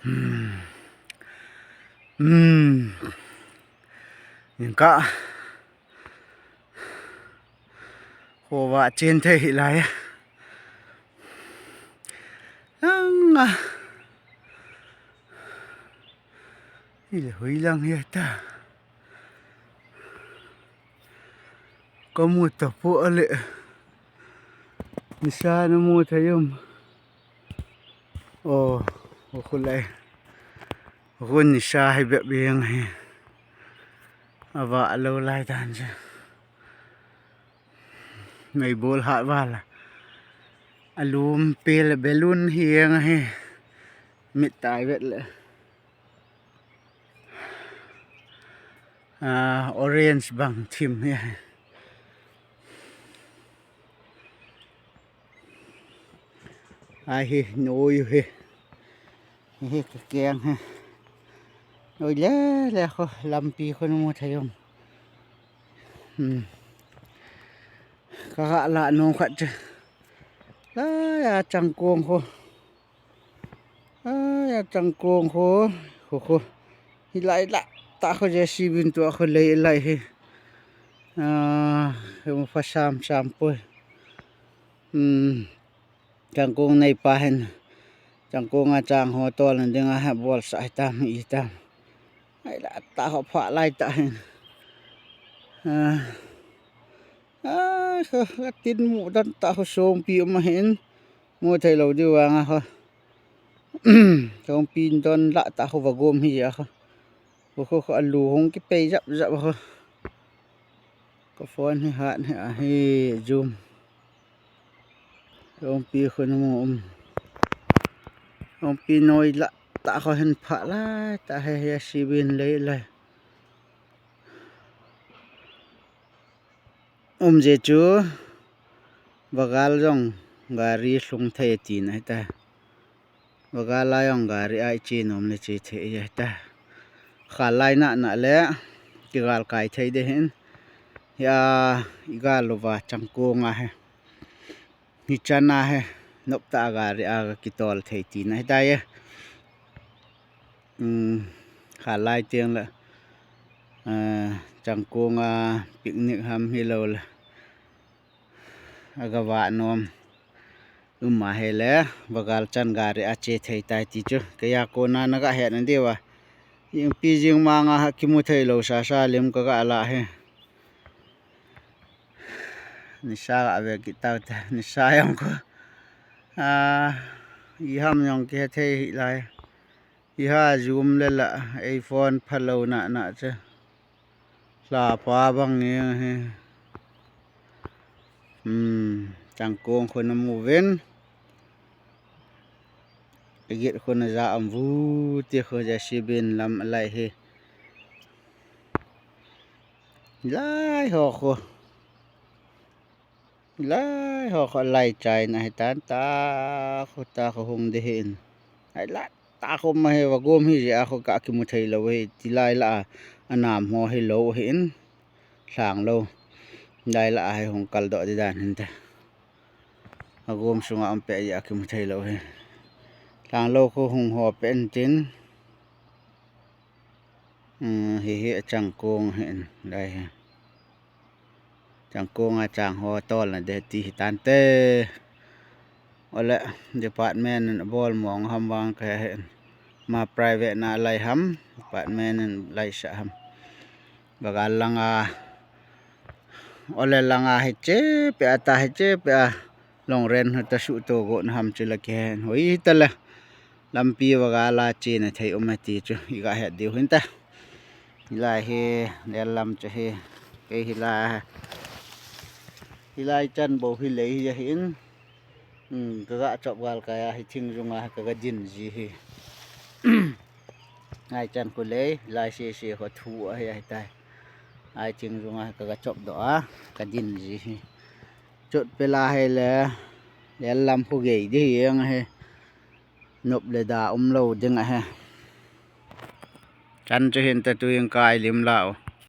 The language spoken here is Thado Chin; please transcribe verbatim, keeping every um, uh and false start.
Hmm. Hmm. Inka. Khova chen thei hilai. Langa. Ile hui lang hi ta. Kamu tapu ale. Nisa namu thayum. Oh, khulai. Khun nisa hi bep beng hi. Ava lo lai dan je. Meibol hat vala. Alum pel balloon hi eng hi. Mit tai vet le. Ah, orange bang thim hi. Ahi, noi hi. Hi, kakeng hi. Noi le, le kho, lampi kho namu thayum. Hmm. Kaga la nom khat che. La ya changkong kho. Aya changkong kho, kho, kho. Hilai la, ta kho JCB in tua kho lei lai hi. Ah, kho pha sam sam poi. Hmm. Changkong neipa hin. Changkong a chang ho tol na dinga ha bol sa hitam, itam. Ai la, ta kho pha lai ta hin. Ah. Ah, kho, katin mu dan ta kho songpi um ahin. Mu thei lou diu vang a kho. Songpi don la ta kho vagom hi a kho. Kho, kho, kho, alu hung kipei jap jap a kho. Ka phone hi hat hi ahi zoom. Songpi kho namu um. Songpi noi la ta kho hin pha lai ta hi hi a sibin lei lai. Um je chu, vagal jong gari lhung thei tina hita. Vagal a jong gari a iche nom le che thei hita. Khalai na na le, kigal kai thei de hin. Ya, igal lova changkong a he. Hichan a he. Nop ta gari a kitol thei tina hita ye. Um, khalai tiang le, ah, changkong a picnic ham hilou le. Aga va nom. Um a he le, vagal chan gari a che thei tai ti chu. Kaya kona naga het na diu va. Jingpi jingma nga ha kimu thei lou sa sa lim kaga la he. Nisa ga ve kit tau te, nisa jong kho. Ah, iham jong kihe thei hi lai. Iha zoom le la, iPhone phalou na na che. Lha pa bang nge he. Hmm, changkong kho namu uvin. Agit kho naja am vu ti kho JCB in lam alai he. Lai ho kho. Lai ho kho lai chai na hitan ta kho ta kho hung de hin. Ai la ta kho ma he vagom hi je a kho ka kimu thei lou he ti lai la a nam ho hilou hin. Lhang lou. Lai la a he hung kal doh di dan hin ta. Vagom sunga um pe je a kimu thei lou he. Lhang lou kho hung ho pe in tin. Um, hi hi a changkong hin lai he. Changkong a chang ho tol na de ti hitan te. Ole department in abol mong ham vang ka he hin. Ma private na lai ham, department in lai sa ham. Vagal langa. Ole langa hiche pe a ta hiche pe a. Long ren hata su to go na ham chu la ke hen. Hoi ta la. Lampi vagal a che na thei um a ti chu. Iga het diu hin ta. Hilai hi, lel lam chu hi. Kei hilai. Hilai chan bou hi lei hi hin. Hmm, kaga chop gal kaya hi thing zunga kaga din ji hi. Ngai chan khu lei, lai se se kho thu ahi ahi tai. Ai thing zunga kaga chop doh a, ka din ji hi. Chot pela hi le, lel lam khu gei di hi ang hi. Nop le da um lou ding ahi. Chan chu hin ta tu in kai lim la u.